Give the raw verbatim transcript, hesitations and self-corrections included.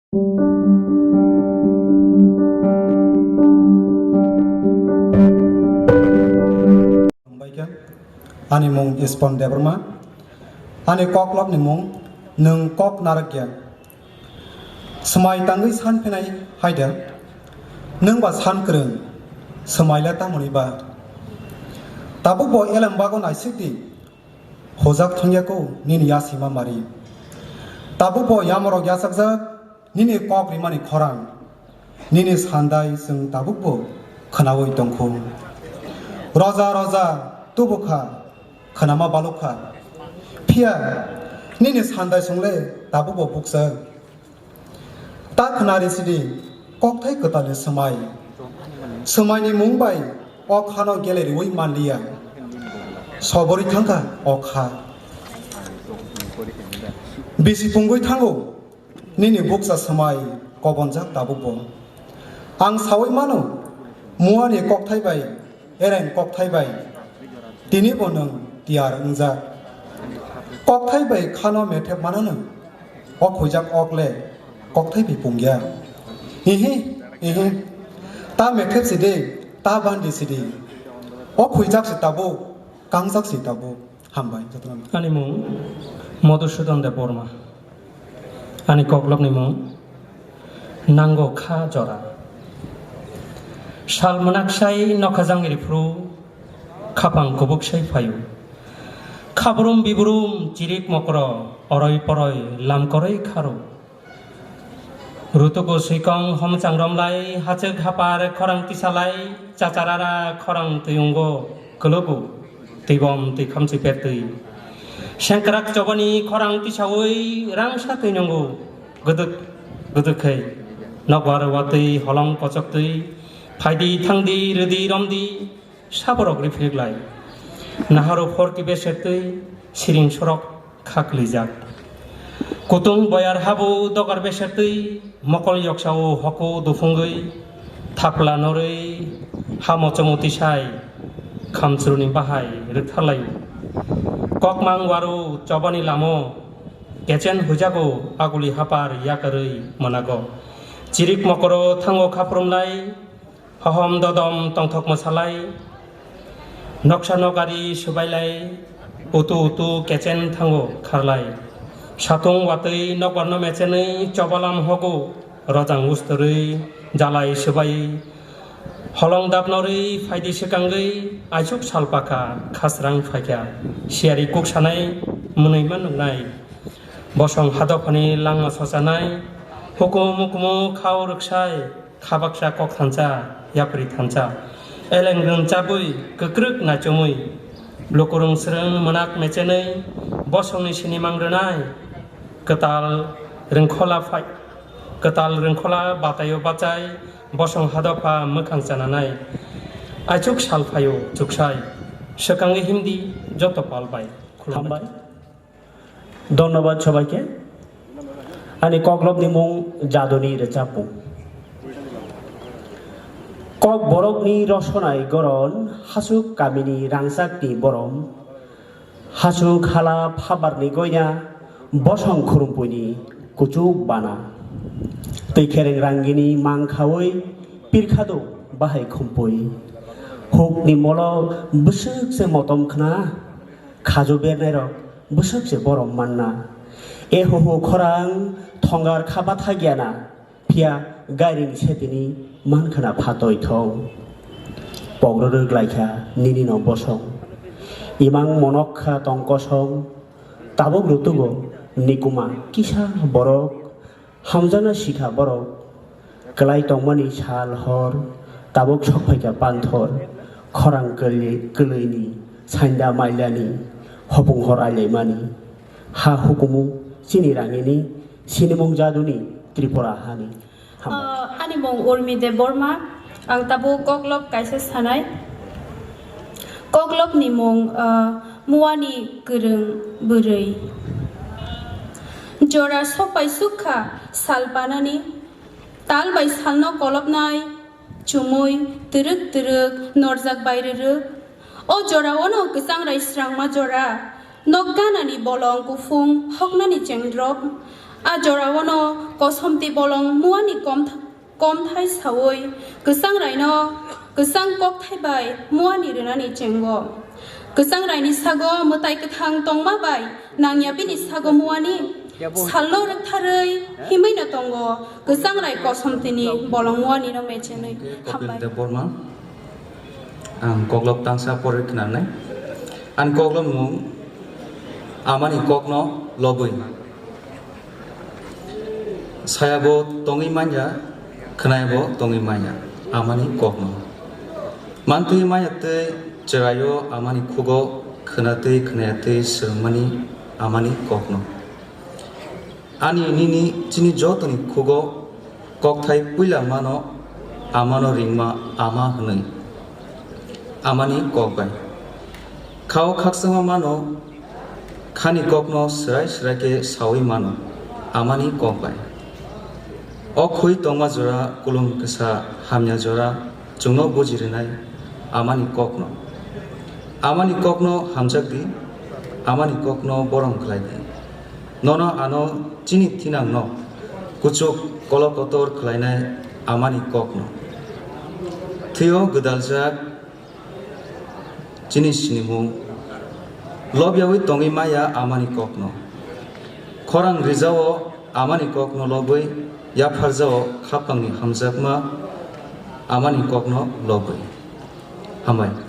Hambai khe. Ani mung Ispon Debbarma. Ani koklopni mung Nwng Kok Narakya. Swmai tangwi san phinai hai de, nwng ba san kwrwng, swmai le tamoni ba? Tabuk bo elem bago naisik di, hojak thangya ko nini yasima mari. Tabuk bo yamorok yachakjak nini kok rimani khorang, nini sandai chwng tabuk bo khwnawi tongkhu. Roja roja tubu kha, khwnama baluk kha. Phiya nini sandai chwng le tabuk bo bukcha. Ta khwnari sidi kokthai kwtalni swmai. Swmaini mung bai o khano gele riwi manliya. Sobori thangkha o kha. Bisi pungwi thango nini bukcha swmai kobonjak tabukbo. Ang sawi mano, muani kokthai bai Ereng kokthai bai tini bo nwng tiyar wngjak. Kokthai bai khano methep mano nwng. O khuijak ok le kokthai bai pungya. Ihi, ihi. Ta methep si de, ta bandi si de. O khuijak si tabuk, kangjak si tabuk. Hambai jotono. Ani mung Madhusudan Debbarma. Ani koklopni mung Nango Kha Jora. Sal mwnaksai nokhajang riphru, khapang kubuksai phaio. Khabrum bibrum chirik mokro, oroi poroi lamkoroi kharo. Rutuku suikong homchang romlai, hachwk hapar khorang tisalai, chacharara khorang twi wngo kwlwgo, twibom twi khamchi pertwi. Sengkrak chobani khorang tisaui rangsa twi nwngo, gwdwk gwdwk khai. Nokbar watwi holong kochoktwi, phaidi thangdi rwdi romdi, saborok riphirik lai. Naharo phorki besertwi, siring sorok kha kwlijak. Kutung boyar habo dogar besertwi, mokol yoksao hoko dufungwi, thapla norwi, ha mochomo tisai, khamchruni bahai rwktharlaio. Kokmang waro chobani lamo, kechen hujago aguli hapar yakarwi mwnago. Chirik mokoro thango khaprumlai, Hohom dodom tongthok mwsalai, noksa nokari subailai, utu utu kechen thango kharlai. Satung watwi nokbarno mechenwi chobalam hogo, rojang usturwi jalai subai. Holong dapnorwi phaidi swkangwi aisuk salpakha khasrang phaikha. Siyari kuk sanai mwnwima nuknai. Bosong hadophani langma sochanai, hukumu kumu khao rwksai. Khabaksa kok thansa, yapri thansa. Eleng rwng chabwi, kwkrwk naichomwi. Lukurwng swrwng mwnak mechenwi, bosongni sinimang rwnai. Kwtal rwngkhola phai, kwtal rwngkhola bataio bachai, bosong hadopha mwkhang chananai. Aichuk sal phaio, chuksai. Swkangwi himdi, joto pal bai. Khulumbai. Hambai. Dhonnobad sobaikhe. Ani koklopni mung Jaduni Rwchapmung. Kok borokni rosonai goron, hasuk kamini rangchakni borom, hasuk hala phabarni goina, bosong khurumpuini kuchuk bana. Twi khereng rangini mang khaui pirkhado bahai khumpui. Hukni molo bwswk se motom khna, khaju bernairok bwswk se borom manna. E huhu khorang thongar kha bathakya na, phiya gairing setini mankhna phatoi thong. Pogrorwk laikha nini no bosong. Imang monok kha tong kosong. Tabuk rutugo nikuma kisa borok. Hamjakna sikha borok, kwlai tongmani sal hor, tabuk sok phaikha panthor, khorang kwlwi-, kwlwini, sainda mailani, hopung hor ailaimani, ha hukumu chini rangini, sinimung jaduni Tripura hani. Hambai. Ah, ani mung Urmi Debbarma, ang tabuk koklop kaisa sanai. Koklopni mung, ah, Muani Kwrwng Bwrwi. Jora sokpai sukha sal panani, tal bai salno kolopnai, chumui twrwk twrwk norjak bai rwrwk. O jorao no kwchangrai srangma jora, nok ganani bolong kuphung hoknani chengdrop, A jorao no kosom twi bolong muani kom, komthai saui kwchang raino kwchang kokthai bai muani rwnani chengo. Kwchang raini sago mwtai kwthang tongma bai nangya bini sago muani salno rwktharwi himwi no tongo. Kwchang rai kosom tini bolong muani no mechenwi Kopil hambai. Debbarma. Ang koklop tangsa pore khnanai. Ang koklop mung amani kokno lobwi. Sayabo tongwi manya, khnayabo tongwi manya, amani kokno. Mantwi manya tei chwraio amani khugo khwnatwi khnayatwi swrwngmani amani kokno. Ani nini chini jotoni khugo kokthai puila mano, amano ringma ama hwnwi. Amani kok bai. Khao khakchangma mano, khani kokno swrai swrai khe saui mano, amani kok bai. O khui tongma jora kulum kisa hamya jora chwngno buji rwnai amani kokno. Amani kokno hamjak di, amani kokno borom khlai di. Nono ano chini thinangno kuchuk kolo kotor khlainai amani kokno. Thwio gwdaljak chini sinimung lobyaui tongwi maya amani kokno. Khorang rijao amani kokno lobwi, yapharjao khapangni hamjakma amani kokno lobwi. Hambai.